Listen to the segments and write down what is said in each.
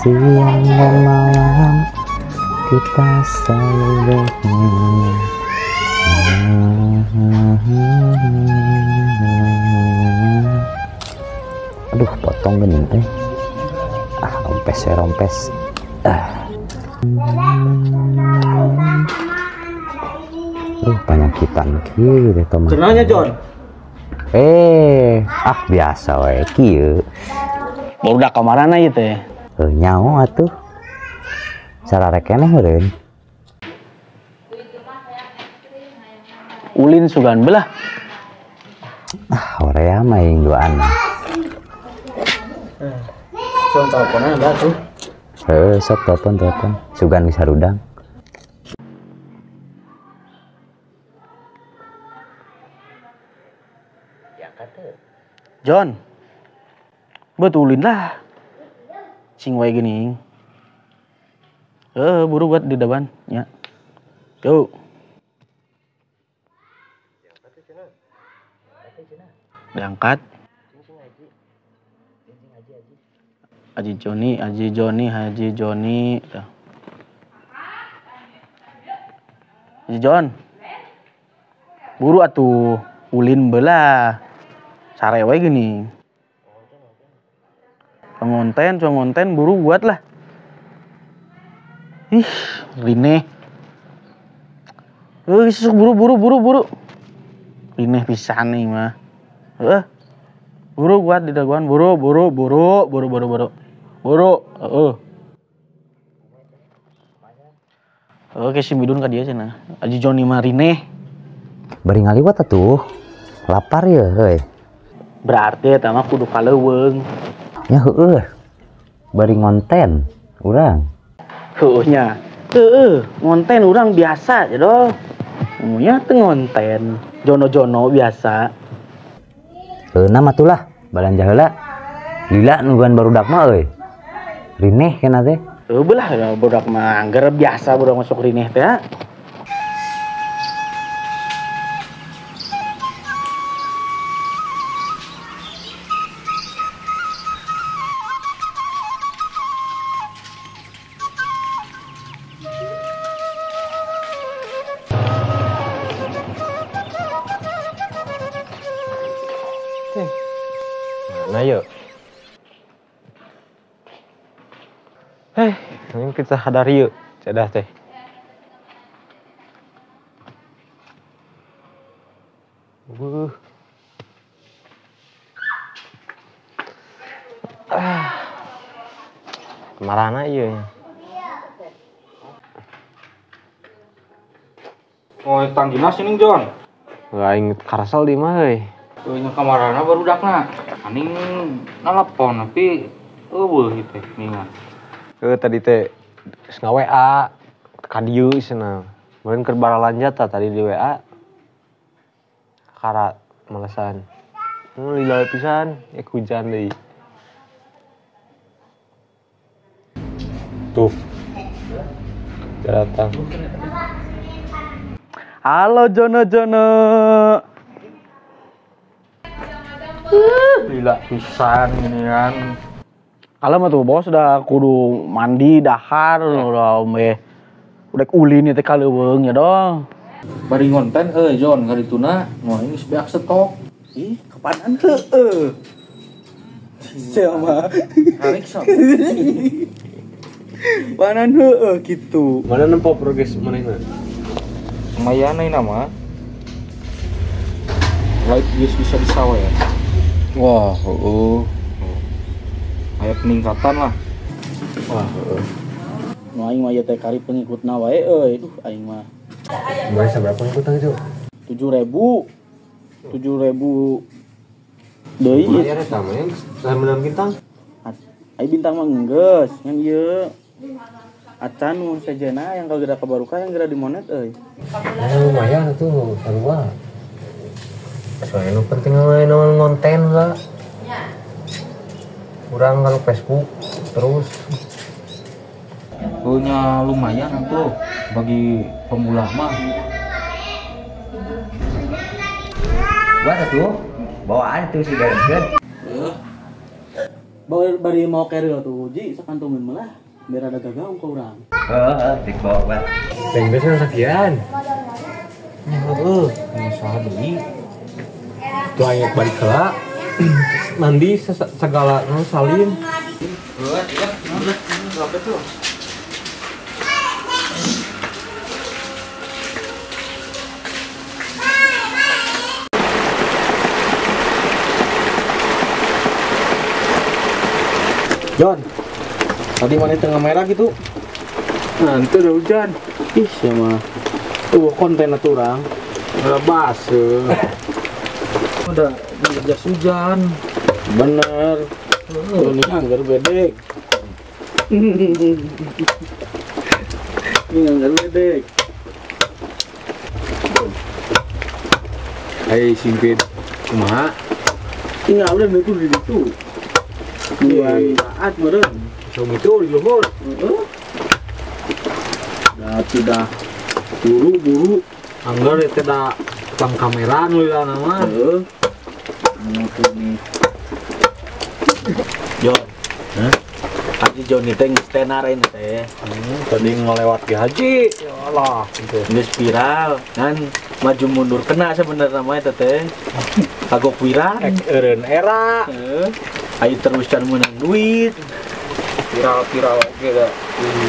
Siang dan malam kita selalu bersama. Aduh, potong geuning teh. Ah, rompes ya rompes. Ah. Panyakitan kieu teh mah. Cenahnya John. Ah biasa we kieu. Barudak kamarana ieu teh? Heuh nyaho atuh. Sararek keneh heureun. Ulin sugan belah. Ah, horea mah yang duaan. Sok teleponan ada tuh. Heuh, sok telepon. Sugan geus harudang. John. Betulin lah. Sing wae geuning. Buru buat di depan ya. Yuk. Diangkat. Haji Joni, Haji Joni, Haji Joni. Haji John. Buru atuh ulin belah. Sare wae gini. Pengonten buru buat lah. Ih, rineh. Buru. Rineh pisan nih mah. Buru buat di daguan, buru. Buru, heeh. Oke, si Midun ka dieu cenah. Haji Joni mah rineh. Bari ngaliwat atuh. Lapar ya, heuy. Berarti eta mah kudu kaleuweung. Ya heueuh. Bari ngonten urang. Heueuh nya. Heueuh, ngonten urang biasa jodoh. Nya teu ngonten. Jono-jono biasa. Heueuh mah tulah, balanja heula. Lila nungguan barudak mah euy. Rineh kena teh. Heueuh belah barudak mah angger biasa barudak masuk rineh teh. Mana yuk? Ini kita hadari yuk, cedah teh. Kemana iya? Oh, tanggina sini John. Gak inget karasal di mah, euy. Nya kamarana barudakna. Aning nalapon tapi eueuh ieu teh ningan. Tadi teh geus nga-WA ka dieu cenah. Meureun keur baralanja tah tadi di WA. Kakara malesan. Lila pisan, ek hujan deui. Tuh. Datang. Halo Jono Jono. Lila pisan ini kan. Kalau mah tuh bos udah kudu mandi dahar udah meh udah ulin teh kaleuweung ya dong. Bari ngonten euy John karituna moal ini beak stok. Ih, kapanan heueuh. Siapa? Hariksa. Panan heueuh gitu. Mana nempo progres manehna? Lumayan ayeuna mah. Like geus bisa disawe ya. Wah, heueuh. Aya peningkatan lah. Wah, heueuh. Nu aing mah ieu teh kari pengikutna wae euy. Duh, aing mah. Lumayan saberapa pengikutna itu? 7.000. 7.000 deui. Lumayan eta mah yang menang bintang. Ai bintang mah enggeus, ngan ieu. Acan nu sejena yang kagera kabaruka yang geura dimonet euy. Ya lumayan tuh, sarua. Soalnya nu penting mah naon ngonten lah. Kurang kalau Facebook terus. Punya lumayan tuh bagi pemula mah. Buat tuh, bawaan tuh si garenkeun. Bari mau keril tuh ji sakantongkeun mah lah. Biar ada gagaung ka urang. Heeh, dik bawa bae. Teng biasa sakian. Nya heueuh, saha deui. Tuh aing balik heula. Mandi segala salin. Heueuh, apa tuh? John, tadi mana tengah merah gitu? Nanti udah hujan. Ih, sama. Tuh konten atuh urang. Udah basah. Udah jas hujan. Bener. Tuh nih anggar bedek. Ini anggar bedek. Hei simpit, kumaha? Ini udah itu di situ. Dua saat meureun. Som itu di luhur. Heeh. Da tidak buru-buru anggar itu da tukang kamera nu lila nama. Heeh. Anu tuh nih. Jon. Hah? Haji Joni teh geus tenar ini teh. Tadi ngelewat ge haji. Ya Allah gitu. Geus viral kan maju mundur kena sebenarnya mah eta teh. Kagok viral. Ek eureun era. Heeh. Ayo terus can menang duit. Viral-viral oge da.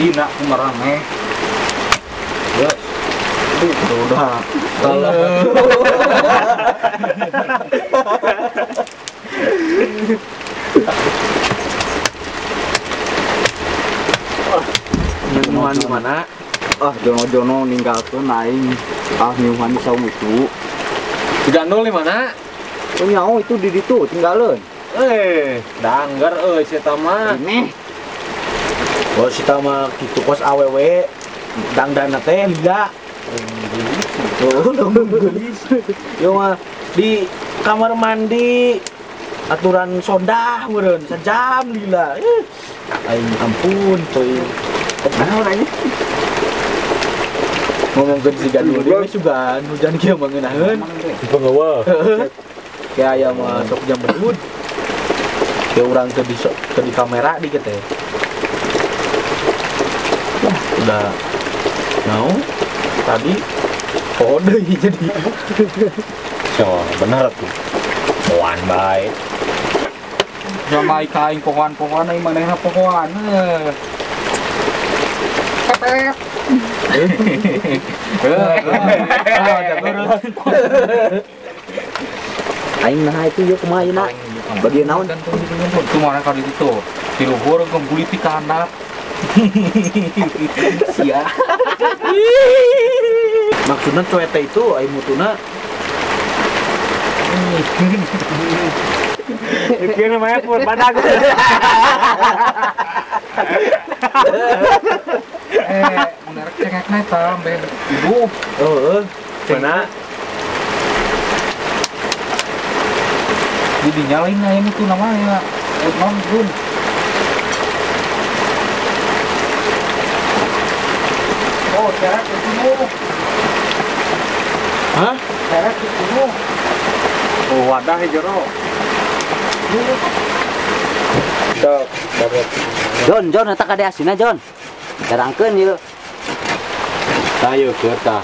Hina kumaha rame. Geus. Udah. Nyuhan di mana? Ah, jono-jono ninggalkeun aing. Ah, nyuhan di saung itu. Gandul di mana? Oh, nyaho itu di ditu tinggalkeun. Danggar euy si eta mah. Ini. Oh, si eta mah kitu kos awewe dangdana teh lila. Oh, geulis. Yo mah di kamar mandi aturan sondah meureun sejam lila. Aing ampun teuing. Naon aing? Ngomongkeun si Gandul deui sugan hujan kieu mah ngeunaheun. Pengawa. Kayak aya mah sok jam berud. Kayak orang ke di kamera dikit ya. Wah, udah mau tadi kode jadi. So, benar tuh. Poan bae. Sama aing pohoan-pohoan aing manehna pohoan. Pepet. Aing nah itu yuk kumaha ayeuna? Bagian naon? Itu mana ka ditu. Di luhur gembuli ti ka handap. Sia. Maksudna cuete itu aing mutuna. Ieu namanya pur badag. Menarik cengekna eta ambe ibu. Heeh. Mana? Jadi nyalain ayam itu namanya non bun. Oh, seret itu. Hah? Seret itu. Oh, wadah jero. Sok, Jon, Jon eta kade asina, Jon. Darangkeun ieu. Tayo keur tah.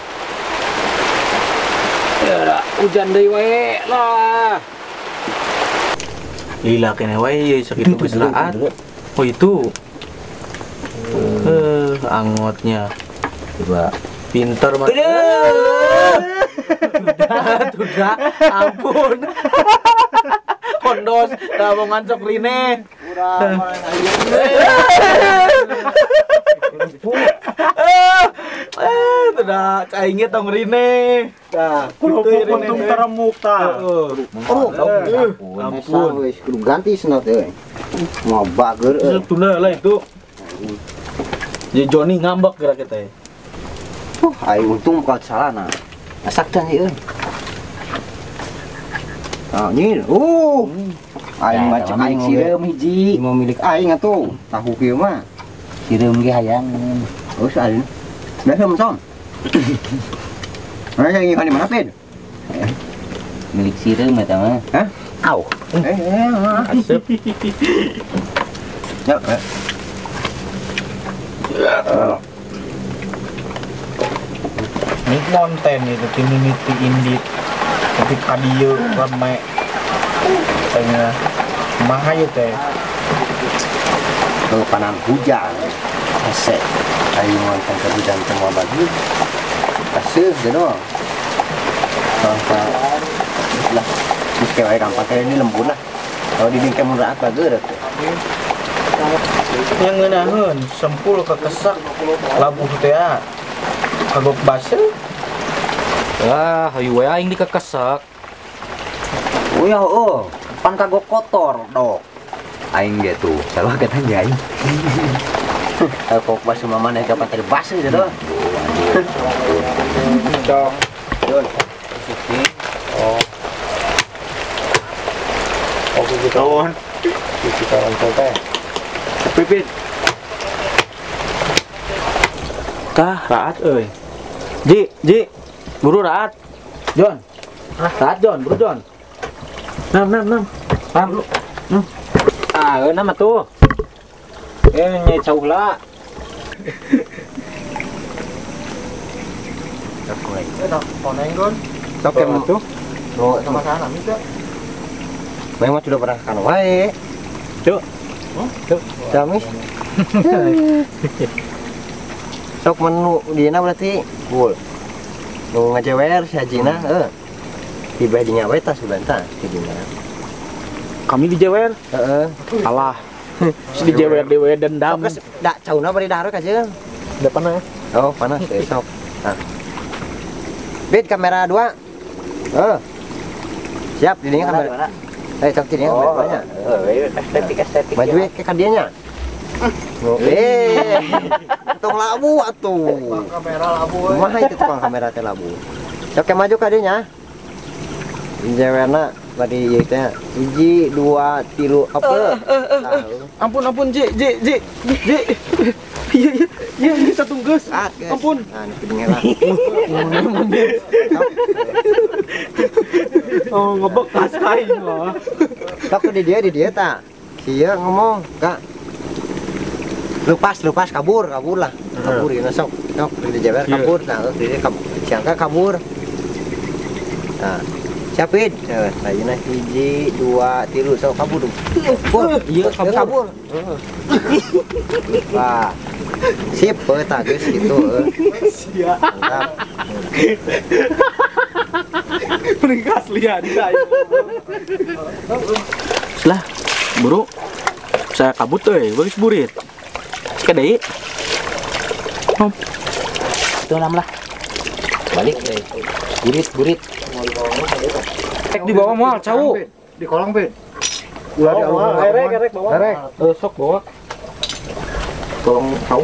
Ya, hujan deui wae lah. Lila kene wae sakitu geus raat. Oh itu. Angotnya. Coba. Pinter mah. Sudah, ampun. Kondos, dah mau ngancok rine. Urang Sudah, caingnya tong rine. Tah, kerupuk untung teremuk tah. Oh, ampun. Wis kudu ganti senot euy. Mau bager euy. Tunda lah itu. Ya Joni ngambek gerak kita ya. Aing untung bukan salah nah. Masak dan ieu. Ah, nyir. Aing mah cek aing sireum hiji. Mau milik aing atuh. Tahu kieu mah. Sireum ge hayang. Oh, aing. Dah som. Mana yang di mana, Pin? Milik sireum eta mah. Hah? Au. Asep. Ya. Ini konten itu timimiti indit. Tapi kadieu rame. Tanya kumaha ieu teh? Kalau panan hujan. Hese. Ayo ngonten ke hujan teh moal bagus. Kaseuh gitu. Lah, terus kayak gampang kayak ini lembut lah. Kalau di bingkai mun raat bagus atuh. Yang ngeunaheun sempul kekesak labuh teh kagok baseuh. Ah, hayu we aing dikekesak. Oh ya heuh, pan kagok kotor dok. Aing ge tuh, salah kata aing. Kagok baseuh mah maneh kapan tadi baseuh gitu. Dong. Don. Oh. Oke gitu. Kita lanjut teh. Pipit. Tah raat euy. Ji, Ji. Buru raat. Jon. Raat Jon, buru Jon. Nam nam nam. Pam. Ah, euna mah tuh. Nyai cauhla. Sok tuh. Oh, sama sana minta. Memang sudah pernah kan wae. Tuh. Tuh, jamis. Sok menu dina berarti cool. Nu ngajewer si hajina heuh. Tiba dinya we tah subanta si dina. Kami dijewer? Heeh. Alah. Si dijewer dewe dendam. Sok da cauna bari dahar ka jeung. Udah panas. Oh, panas teh sok. Nah. Bid kamera 2. Heeh. Siap di dinya kamera. Eh, sok di dinya kamera banyak. Estetik estetik. Maju we ke kadianya. Tong labu atuh. Tukang kamera labu we. Kumaha itu tukang kamera teh labu. Sok maju kadinya. Jewerna bari ieu teh. 1 2 3 apa? Ampun ampun Ji Ji Ji Ji. Iya iya iya ini satu geus. Ampun. Nah, nu kudu lah. Oh, ngebekas aing mah. Sok di dia tah. Ieu ngomong, Kak. Lepas lepas kabur kabur lah. Kabur ieu sok. Sok di jewer kabur nah, di dia kabur. Siangka kabur. Nah, siapin. Ayeuna 1 2 3 sok kabur. Kabur. Iya kabur. Wah. Sip, tah geus kitu. Sia. Mantap. Mending asli ya. Lah, buru. Saya kabut euy, bagus burit. Kedai. Om. Itu nam lah. Balik euy. Burit burit. Rek di bawah moal cau. Di kolong, Pin. Ulah di alun. Erek erek bawa. Erek. Sok bawa. Tolong cau.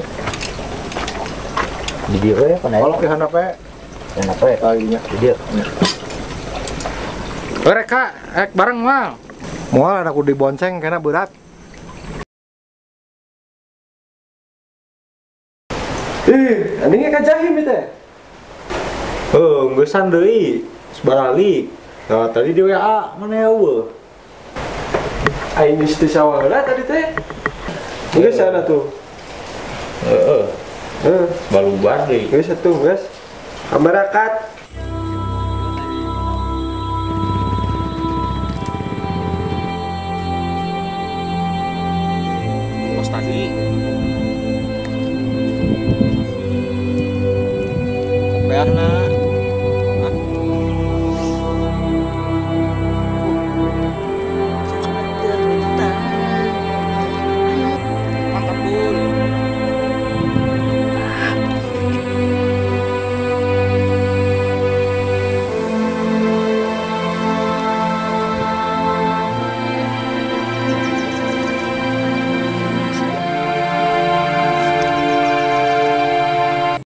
Di dieu we pan Kolong di handap we. Handap we. Kalinya. Di dieu. Erek Kak, rek bareng moal. Moal ada kudu dibonceng karena berat. Ih, anjingnya ka jahim teh. Heuh, geusan deui. Sebarali. Nah, tadi di WA mana eueuh. Aing geus teu sawah heula tadi teh. Geus sana tuh. Heeh. Heeh, Balubar deui. geus atuh geus. Kamera cut. Kos tadi. Kepeana.